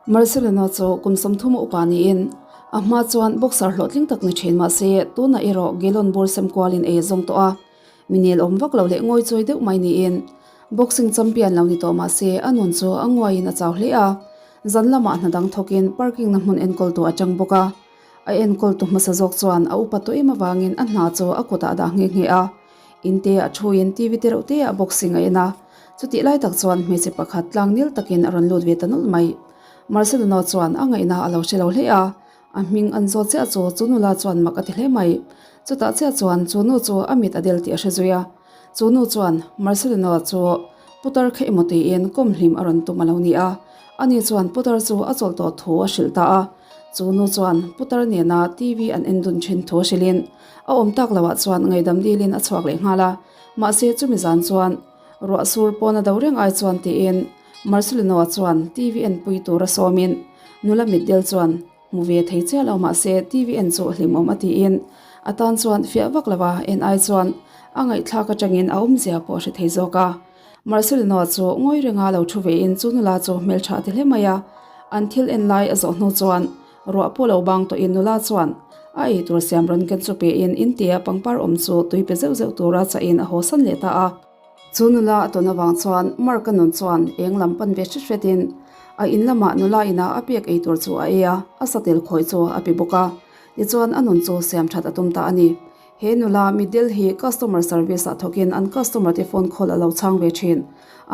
Marcelino chu kum 30 a upa niin a hma chuan boxer hlawhtling tak ni thin mahse tunah erawh Gellon bur sem kualin ei a zawng tawh a. Mi nel awm vak lo leh ngawi chawi deuh mai niin boxing champion lo ni tawh mahse a nun chu a nguaiin a chau hle a. Zan lamah hna dang thawkin parking na hmun enkawl tu a tang bawk a. A enkawl tu hmasa zawk chuan a upa tawh em avangin a hna chu a kutah a dah nghe nghe a. Inte a thuin TV te reuh te ah boxing a en a. Chutih lai tak chuan hmeichhe pakhat tlang nil takin a rawn lut ve ta nawlh mai. Marcelino chuan a ngaihna a lo hre lo hle a. A hming an zawt chiah chu chu nula chuan mak a ti hle mai. Chutah chiah chuan chu nu chu a mit a del tih a hre zui a. Chu nu chuan Marcelino chu putar kha emaw tiin kawm hlim a rawn tum a lo ni a. Ani chuan putar chu a chawlh tawh thu a hrilh ta a. Chu nu chuan putar nena TV an en dun thin thu a hrilhin a awm tak loah chuan ngaihdam dilin a chhuak leh nghal a. Mahse chumi zan chuan ruah sur pawn a do reng ai chuan tiin Marcelino chuan TV en pui tur a sawmin nula mitdel chuan hmu ve thei chiah lo mahse TV en chu hlimawm a tiin a tan chuan fiah vak lo a en ai chuan a ngaihthlak atangin a awmzia pawh a hre thei zawk a. Marcelino chu ngawi renga lo thu vein chu nula chu hmeltha a ti hle mai a, an thil en lai a zawh hnu chuan ruah pawh lo bang tawhin nula chuan a ei tur siam rawn ken chu pein intia pangpar awm chu tui pe zeuh zeuh tura chahin a haw san leh ta a. Chu nula a tawn avang chuan Mark-a nun chuan eng lam pan ve hret hretin a in lamah nula inah a pek ei tur chu a ei a, a satel khawi chu a pe bawk a, tichuan a nun chu siam that a tum ta a ni. He nula Middle hi customer service ah thawkin an customer te phone call a lo chhang ve thin.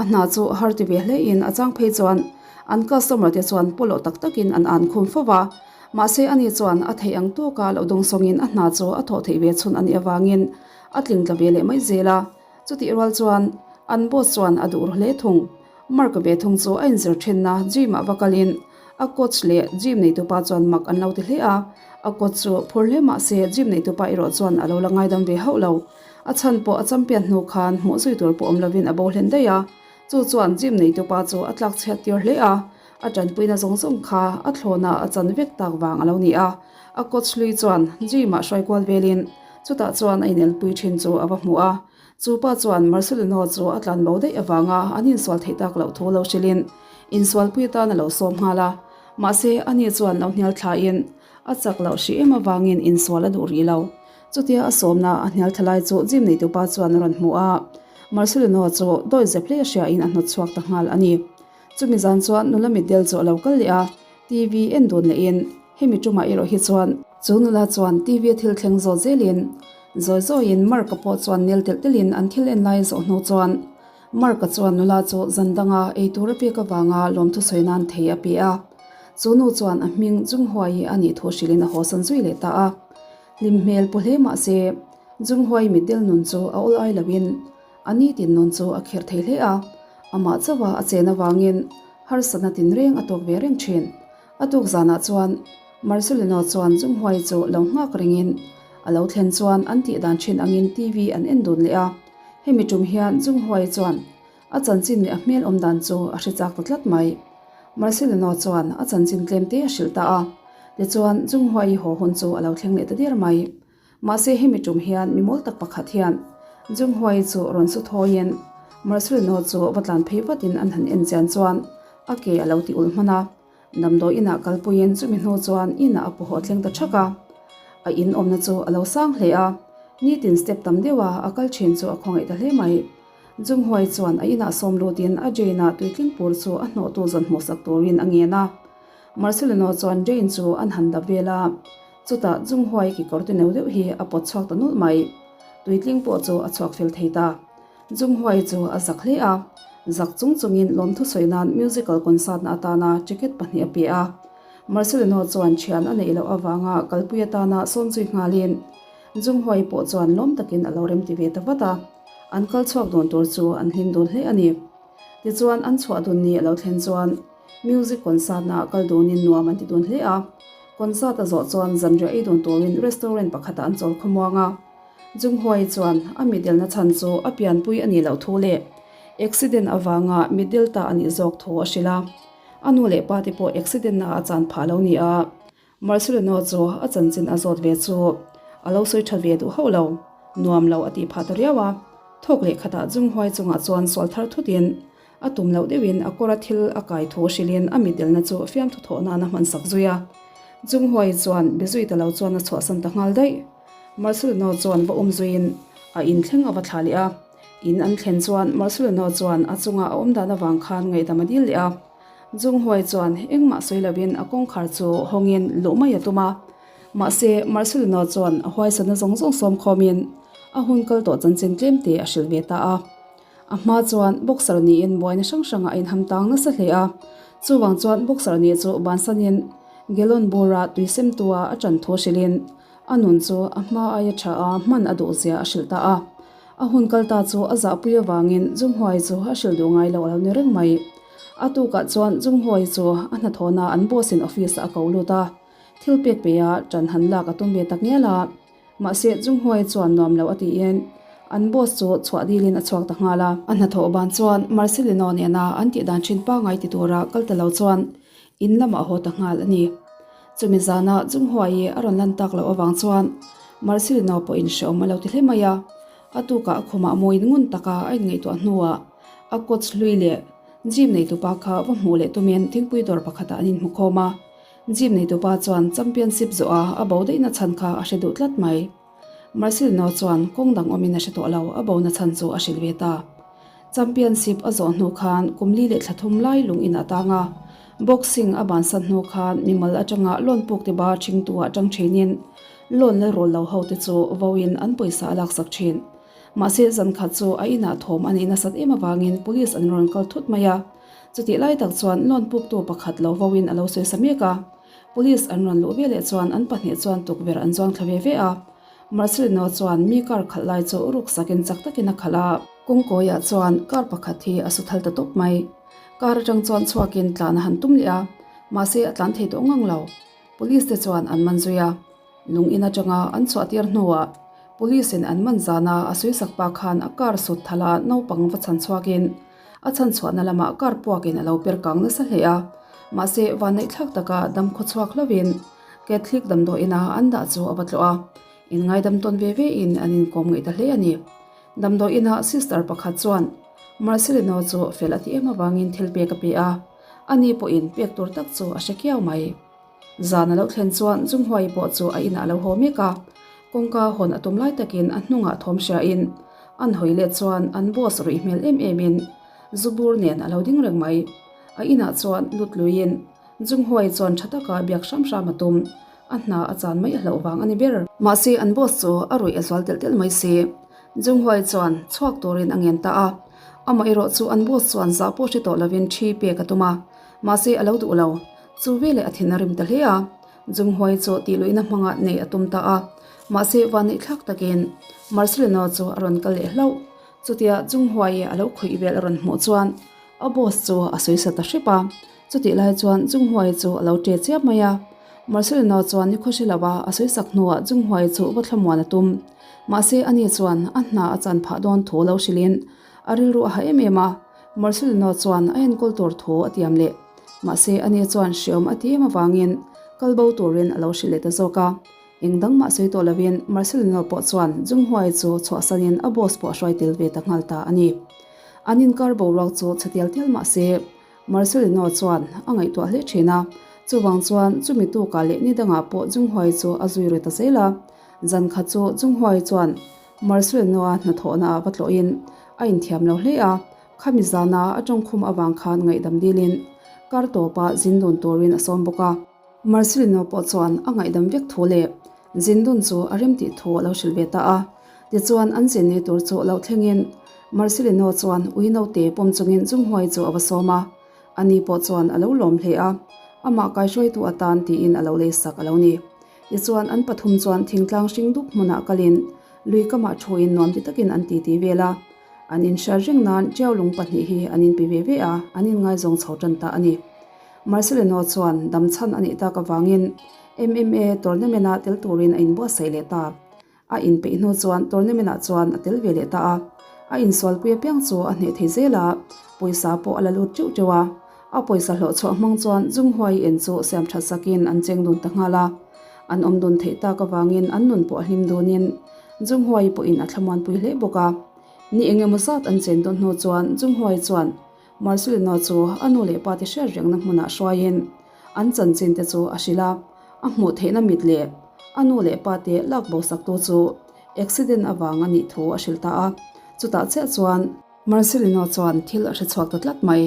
A hna chu har ti ve hle in a chang phei chuan an customer te chuan pawlawh tak takin an an khum fo va. Mahse ani chuan a theih ang tawka lo dawngsawngin a hna chu a thawh theih ve chhun a nih avangin a tling tla ve leh mai zel a. Chutih rual chuan an boss chuan a duh ru hle thung. Mark ve thung chu a inzir thinna gym ah va kalin a coach leh gym neitupa chuan mak an lo ti hle a. A coach chu phur hle mah se gym neitupa erawh chuan a lo la ngaidam ve hauh lo. A chhan pawh a champion hnu khan hmuh zui tur pawh awm lovin a bo hlen daih a. Chu chuan gym neitupa chu a tlak chhiat tir hle a. A tanpuina zawng zawng kha a thlawnah a chan vek tak vang a lo ni a. A coach hlui chuan gym ah hruai kual velin chutah chuan a inelpui thin chu a va hmu a. Chu pa chuan Marcelino chu a tlan bo daih avanga an insual theih tak loh thu lo hrilhin insualpui atan a lo sawm nghal a. Mahse, ani chuan lo hnial thlain a chak loh hrih em avangin insual a duh rih lo. Chutia a sawmna a hnial thla lai chu gym neitupa chuan a rawn hmu a. Marcelino chu dawi zep hle hriain a hnawt chhuak ta nghal a ni. Chumi zan chuan nula mitdel chu a lo kal leh a, TV en dun lehin hemi tumah erawh hi chuan chu nula chuan TV a thil thleng zawt zelin zawi zawiin Mark-a pawh chuan nel telh telhin an thil en lai zawh hnu chuan Mark-a chuan nula chu zan danga ei tur a pek avanga lawmthu sawi nan thei a pe a. Chu nu chuan a hming Junghuai a nih thu hrilhin a hawsan zui leh ta a. Hlim hmel pu hle mah se Junghuai mitdel nun chu a awl ai loin A nitin nun chu a kherh thei hle a, amah chauha a chen avangin harsatna tinreng a tawk ve reng thin. A tuk zanah chuan Marcelino chuan Zunghuai chu lo nghak ringin a lo thlen chuan an tih dan thin angin TV an en dun leh a. Hemi tum hian Zunghuai chuan a chanchin leh a hmel awm dan chu a hre chak ta tlat mai. Marcelino chuan a chanchin tlem te a hrilh ta a, tichuan Zunghuai haw hun chu a lo thleng leh ta der mai. Mahse hemi tum hian mi mawl tak pakhat hian Junghuai chu rawn su thawiin Marcelino chu va tlan phei vatin an han en chian chuan a ke a lo ti ulh hman a. Damdawi inah kalpuiin chumi hnu chuan inah a pawhawh thleng ta thak a. A in awmna chu a lo sang hle a, nitin step tam deuha a kal thin chu a khawngaih ta hle mai. Junghuai chuan a inah sawm lutin a Jane-a tuitling pur chu a hnawhtu zawn hmuhsak turin a ngen a. Marcelino chuan Jane chu an han dap vel a. Chutah Junghuai kekawr te neu deuh hi a pawt chhuak ta nulh mai. Tuitling pawh chu a chhuak fel thei ta. Junghuai chu a zak hle a, zak chung chungin lawmthu sawi nan musical concert na atana ticket pahnih a pe a. Marcelino chuan thian a neih loh avanga kalpui atana sawn zui nghalin Junghuai pawh chuan lawm takin a lo remti ve ta vat a. An kal chhuak dun tur chu an hlim dun hle a ni. Tichuan an chhuah dun ni a lo thlen chuan music concert na ah kal dunin nuam an ti dun hle a. Concert a zawh chuan zanriah ei dun turin restaurant pakhatah an chawl khawmuang a. Junghuai chuan a mitdelna chhan chu a pianpui a nih loh thu leh accident avanga mitdel ta a nih zawk thu a hrilh a. A nu leh pa te pawh accident na ah a chan phah lo ni a. Marcelino chu a chanchin a zawt ve chu a lo sawi tha ve duh hauh lo, nuam lo a tih phah ta riau a. Thawk leh khatah Junghuai chungah chuan sual thar thutin. A tum loh deuhin a kawra thil a kai thu hrilhin a mitdelna chu fiamthu thawh nan a hmansak zui a. Chunghuai chuan be zui ta lo chuan a chhuahsan ta nghal daih. Marcelino chuan va um zuiin a in thleng a va thlah leh a. In an thlen chuan Marcelino chuan a chunga a awm dan avang khan ngaihdam a dil leh a. Chunghuai chuan engmah sawi lovin a kawngkhar chu hawngin luh mai a tum a. Mahse, Marcelino chuan a huaisana zawng zawng sawm khawmin a hun kal tawh chanchin tlemte a hrilh ve ta a. A hma chuan boxer niin buaina hrang hrangah a inham tang nasa hle a, chuvang chuan boxer nih chu bansanin Gellon bura tui semtua a ṭan thu hrilhin a nun chu a hma aia ṭha a hman a duh zia a hrilh ta a. A hun kal ta chu a zahpui avangin Zunghuai chu a hrilh duh ngai lo a lo ni reng mai. A tukah chuan Zunghuai chu a hnathawhna an boss in office ah a ko lut a, thil pek pe a ṭan han lak a tum ve tak ngial a. Mahse, Chunghuai chuan nuam lo a tiin an boss chu chhuah dilin a chhuak ta nghal a. A hnathawh ban chuan Marcelino nena an tih dan thin pangai ti tura kal ta lo chuan in lamah a haw ta nghal a ni. Chumi zana Chunghuai a rawn lan tak loh avang chuan Marcelino pawhin hrehawm a lo ti hle mai a. A tukah a khumah mawiin ngun taka a inngaihtuah hnuah a coach hlui leh gym neitupa kha va hmuh leh tumin thingpui dawr pakhatah an inhmu khawm a. Gym neitupa chuan championship zawh a a bo daihna chhan kha a hre duh tlat mai. Marcelino chuan kawng dang awmin a hre tawh lo, a bona chhan chu a hrilh ve ta. Championship a zawh hnu khan kum li leh thla thum lai lung in a tang a, boxing a bansan hnu khan mimal atanga loan puk te bar thingtu ah tang thinin loan la rawl lo ho te chu voin an pawisa a laksak thin. Mahse zan khat chu a inah thawm a neih nasat em avangin police an rawn kal thut mai a. Chutih lai tak chuan loan puktu pakhat lo voin a lo sawi sa mek a, police an rawn luh veleh chuan an pahnih chuan tukverh an zuang thla ve ve a. Marcelino chuan mi car khalh lai chu ruk sakin chak takin a khalh a. Kawngkawiah chuan car pakhat hi a su thal ta tawp mai. Car atang chuan chhuakin tlan a han tum leh a, mahse a tlan thei tawh ngang lo. Police te chuan an man zui a. Lung in atanga an chhuah tir hnuah police in an man zana a sawisak pa khan a car sut thala naupang va chhan chhuakin A chhan chhuahna lamah kar puakin a lo per kang nasa hle a, mahse vanneih thlak taka dam khaw chhuak hlauhin Catholic damdawiina an dah chu a va tlawh a, inngaidam tawn ve ve in an inkawm ngaih ta hle a ni. Damdawiina sister pakhat chuan Marcelino chu fel a ti em avangin thil pek a pe a, ani pawhin pek tur tak chu a hre kiau mai. Zan a lo thlen chuan Chunghuai pawh chu a inah a lo haw mek a, kawngka hawn a tum lai takin a hnungah thawm hriain an hawi let chuan an boss ruih hmel em emin Zubur nen a lo ding reng mai. A inah chuan lut luiin Chunghuai chuan tha taka biak hram hram a tum, a hna a chan mai a hlauh vang a ni ber. Mahse an boss chu a ruih a zual telh telh mai si. Chunghuai chuan chhuak turin a ngen ta a, amaherawh chu an boss chuan zah pawh hre tawh lovin thi pek a tum a, mahse a lo duh lo. Chu veleh a thin a rim ta hle a, Zunghuai chu tih luihna hmanga nei a tum ta a. Mahse, vanneih thlak takin Marcelino chu a rawn kal leh hlauh. Chutia Zunghuai a lo khawih vel a rawn hmuh chuan a boss chu a sawi sa ta hrep a. Chutih lai chuan Zunghuai chu a lo ṭe chiap mai a. Marcelino chuan ni khawhri lova a sawi sak hnuah Zunghuai chu va thlamuan a tum. Mahse, ani chuan a hna a chan phah dawn thu lo hrilhin a rilru a ha em em a. Marcelino chuan a enkawl tur thu a tiam leh. Mahse, ani chuan hreawm a ti em avangin kal bo turin a lo hrilh leh ta zawk a. Eng dang mah sawi tawh lovin Marcelino pawh chuan Zunghuai chu chhuahsanin a boss pawh a hruai tel ve ta nghal ta a ni. An inkar boruak chu chhe tial tial mah se, Marcelino chuan a ngaihtuah hle thin a. Chuvang chuan chumi tukah leh ni dangah pawh Zunghuai chu a zui ru ta zel a. Zan khat chu Zunghuai chuan Marcelino-a hnathawhna ah va tlawhin a inthiam lo hle a. Khami zana a tawngkhum avang khan ngaihdam dilin kar tawpa zin dun turin a sawm bawk a. Marcelino pawh chuan a ngaihdam vek thu leh zin dun chu a rem tih thu a lo hrilh ve ta a. Tichuan an zin ni tur chu lo thlengin Marcelino chuan ui naute pawm chungin Zunghuai chu a va sawm a. Ani pawh chuan a lo lawm hle a, amah kaihruaitu atan tiin a lo leisak a lo ni. Tichuan an pathum chuan thingtlang hring dup hmunah kalin lui kamah thuin nuam ti takin an titi vel a. An inhriat reng nan Tiau lung pahnih hi an inpi ve ve a, an inngaizawng chho tan ta a ni. Marcelino chuan dam chhan a nih tak avangin MMA tournament-a tel turin a inbuatsaih leh ta. A inpeih hnu chuan tournament-ah chuan a tel ve leh ta a. A insualpui apiang chu a hneh thei zel a, pawisa pawh a la lut teuh teuh a. A pawisa hlawh chhuah hmang chuan Zunghuai en chu siam that sakin an cheng dun ta nghal a. An awm dun theih tak avangin an nun pawh a hlim dunin Zunghuai pawhin a thlamuanpui hle bawk a. Ni eng emaw zat an chen dawn hnu chuan Zunghuai chuan. Marcelino chu a nu leh pa te hriat rengna hmunah hruaiin an chanchin te chu a hrilh a, a hmuh theihna mit leh a nu leh pa te lak bo saktu chu accident avang a nih thu a hrilh ta a, chutah chiah chuan. Marcelino chuan thil a hre chhuak ta tlat mai.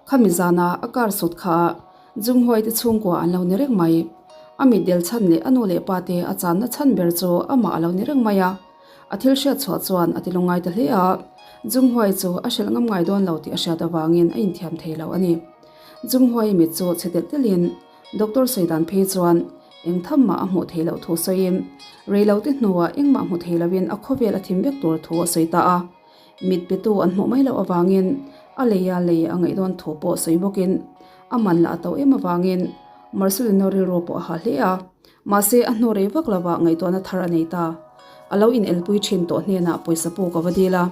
Khami zana a car sut kha Junghuai te chhungkua an lo ni reng mai. A mitdel chhan leh a nu leh pa te a channa chhan ber chu amah a lo ni reng mai a. A thil hriat chhuah chuan a ti lungngai ta hle a, Junghuai chu a hrilh ngam ngai dawn lo tih a hriat avangin a inthiam thei lo a ni. Junghuai mit chu chhe telh telhin Doctor sawi dan phei chuan eng tham mah a hmuh theih loh thu sawiin reilote hnuah engmah hmu thei loin a khawvel a thim vek tur thu a sawi ta a. Mit petu an hmuh mai loh avangin a leia lei a ngaih dawn thu pawh sawi bawkin a man lah a to em avangin Marcelino rilru pawh a ha hle a. Mahse a hnu rei vak lovah ngaihtuahna thar a nei ta. A lo inelpui thin tawh hnenah pawisa puk a va dil a.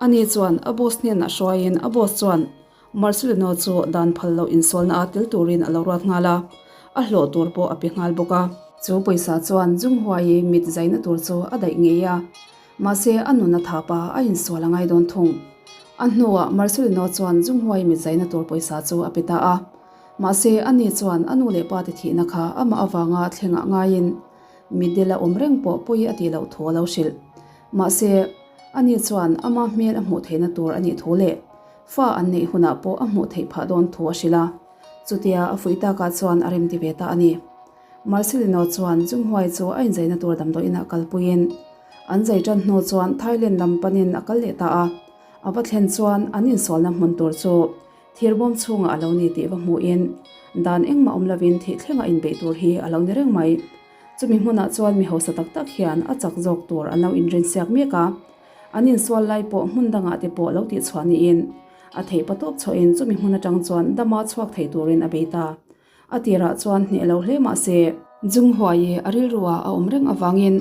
Ani chuan a boss hnenah hruaiin a boss chuan Marcelino chu dan phal loh insualna a tel turin a lo ruat nghal a, a hlawh tur pawh a pe nghal bawk a. Chu pawisa chuan Junghuai mit zaina tur chu a daih ngei a. Mahse a nun a thap a, a insual a ngai dawn thung. A hnuah Marcelino chuan Junghuai mit zaina tur pawisa chu a pe ta a. Mahse ani chuan a nu leh pa te thihna kha amah avanga thlengah ngaiin mitdel a awm reng pawh pawi a tih loh thu a lo hrilh. Mahse ani chuan ama hmel a hmuh theihna tur a nih thu leh fa an neih hunah pawh a hmuh theih phah dawn thu a hrilh a. Chutia a fuih takah chuan a remti ve ta a ni. Marcelino chuan Junghuai chu a inzaina tur damdawiinah kalpuiin an zai tan hnu chuan Thailand lam panin a kal leh ta a. A va thlen chuan an insualna hmun tur chu Thirbawm chhungah a lo ni tih va hmuhin dan engmah awm lovin thih thlenga inbeih tur hi a lo ni reng mai. Chumi hmunah chuan mi hausa tak tak hian a chak zawk tur an lo inrinsiak mek a. An insual lai pawh hmun dangah te pawh lo tihchhuah niin a theih patawp chhuahin chumi hmun atang chuan dama chhuak thei turin a bei ta. A tirah chuan hneh lo hle mah se. Junghuai a rilruah a awm reng avangin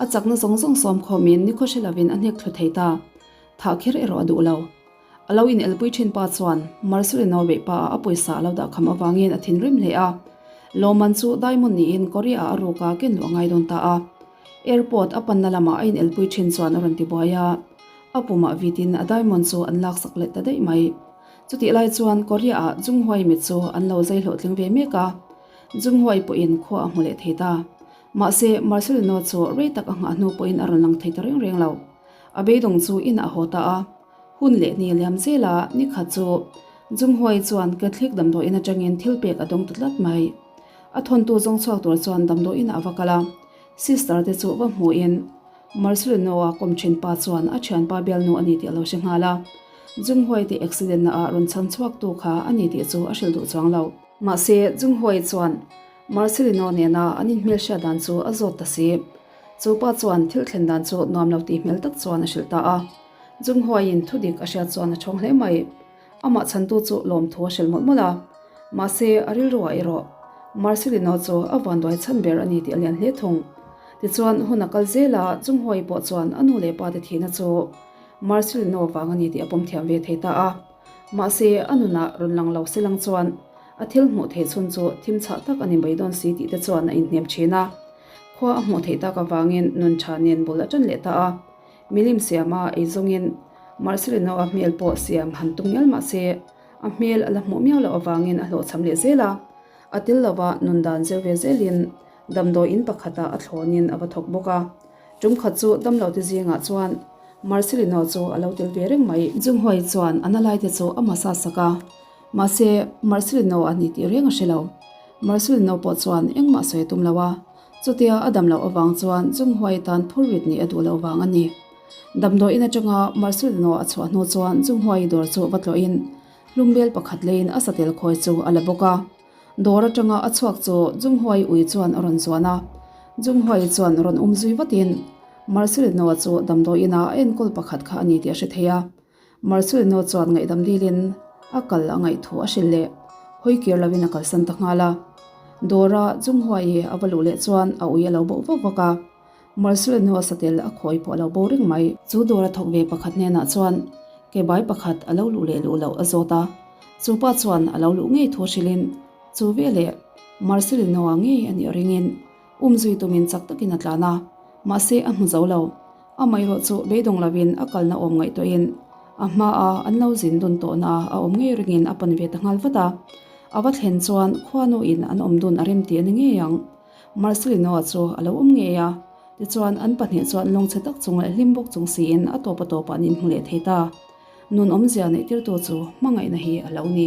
a chakna zawng zawng sawm khawmin nikhaw hre lovin a hnek thlu thei ta. Thah kher erawh a duh lo. A lo inelpui thin pa chuan Marcelino beih pa ah a pawisa a lo dah kham avangin a thinrim hle a. Lawmman chu Diamond niin Korea ah a ruk a ken luh a ngai dawn ta a. Airport a panna lamah a inelpui thin chuan a rawn ti buai a. A pumah vitin a diamond chu an laksak leh ta daih mai. Chutih lai chuan Korea ah Junghuai mit chu an lo zai hlawhtling ve mek a. Junghuai pawhin khua a hmu leh thei ta. Mahse Marcelino chu rei tak a nghah hnu pawhin a rawn lang thei ta reng reng lo. A beidawng chu inah a haw ta a. Hun leh ni liam zela ni khat chu Junghuai chuan Catholic damdawiin atangin thil pek a dawng ta tlat mai. A thawntu zawng chhuak tur chuan damdawiinah a va kal a, sister te chu va hmuhin Marcelino-a kawm thin pa chuan a thianpa bialnu a ni tih a lo hre nghal a. Junghuai te accident na ah rawn chhan chhuak tu kha a ni tih chu a hrilh duh chuang lo. Mahse Junghuai chuan Marcelino nena an inhmelhriat dan chu a zawt ta si. Chu pa chuan thil thlen dan chu nuam lo tih hmel tak chuan a hrilh ta a. Junghuaiin thu dik a hriat chuan a chhawng hle mai. Amah chhantu chu lawmthu a hrilh mawlh mawlh a. Mahse, a rilruah erawh Marcelino chu a vanduai chhan ber a ni tih a lian hle thung. Tichuan, hun a kal zel a, Junghuai pawh chuan a nu leh pa te thihna chu Marcelino vang a ni tih a pawm thiam ve thei ta a. Mahse, a nunah rawn lang lo se lang chuan a thil hmuh theih chhun chu thim chhah tak a ni mai dawn si tih te chuan a inhnem thin a. Khua a hmuh theih tak avangin nun tha nen bul a tan leh ta a. Milim siama ei zawngin Marcelino-a hmel pawh siam han tum ngial mah se, a hmel a la hmuh miau loh avangin a hlawhchham leh zel a. A tel lova nun dan zir ve zelin damdawi in pakhatah a thlawnin a va thawk bawk a. Tum khat chu damlote zingah chuan Marcelino chu a lo tel ve reng mai. Junghuai chuan a na laite chu a massage sak a, mahse Marcelino a ni tih reng a hre lo. Marcelino pawh chuan engmah sawi a tum lo a. Chutia a dam loh avang chuan Junghuai tan phur rit nih a duh loh vang a ni. Damdawiin atanga Marcelino a chhuah hnu chuan Junghuai dawr chu va tlawhin hlumbel pakhat leiin a satel khawi chu a la bawk a. Dawr atanga a chhuak chu Junghuai ui chuan a rawn zuan a. Junghuai chuan rawn um zui vatin Marcelino chu damdawiina a enkawl pakhat kha a ni tih a hre thei a. Marcelino chuan ngaihdam dilin a kal a ngaih thu a hrilh leh hawi kir lovin a kalsan ta nghal a. Dawra Junghuai a va luh leh chuan a ui a lo boh vak vak a, Marcelino satel a khawi pawh a lo bo reng mai. Chu dawra thawk ve pakhat hnenah chuan kebai pakhat a lo luh leh luh loh a zawt a, chu pa chuan a lo luh ngei thu hrilhin chu veleh Marcelino-a ngei a nih ringin umzui tumin chak takin a tlan a, mahse a hmu zo lo. Amaherawh chu beidawng lovin a kalna awm ngaihtuahin. A hmaa an lo zin dun tawhna a awm ngei ringin a pan ve ta nghal vat a. A va thlen chuan khuanuin an awm dun a rem tih a ni ngei ang. Marcelino-a chu a lo awm ngei a, tichuan an pahnih chuan lawngchhe tak chung leh hlim bawk chung siin a tawp a tawpah an inhmu leh thei ta. Nun awmzia neih tirtu chu hmangaihna hi a lo ni.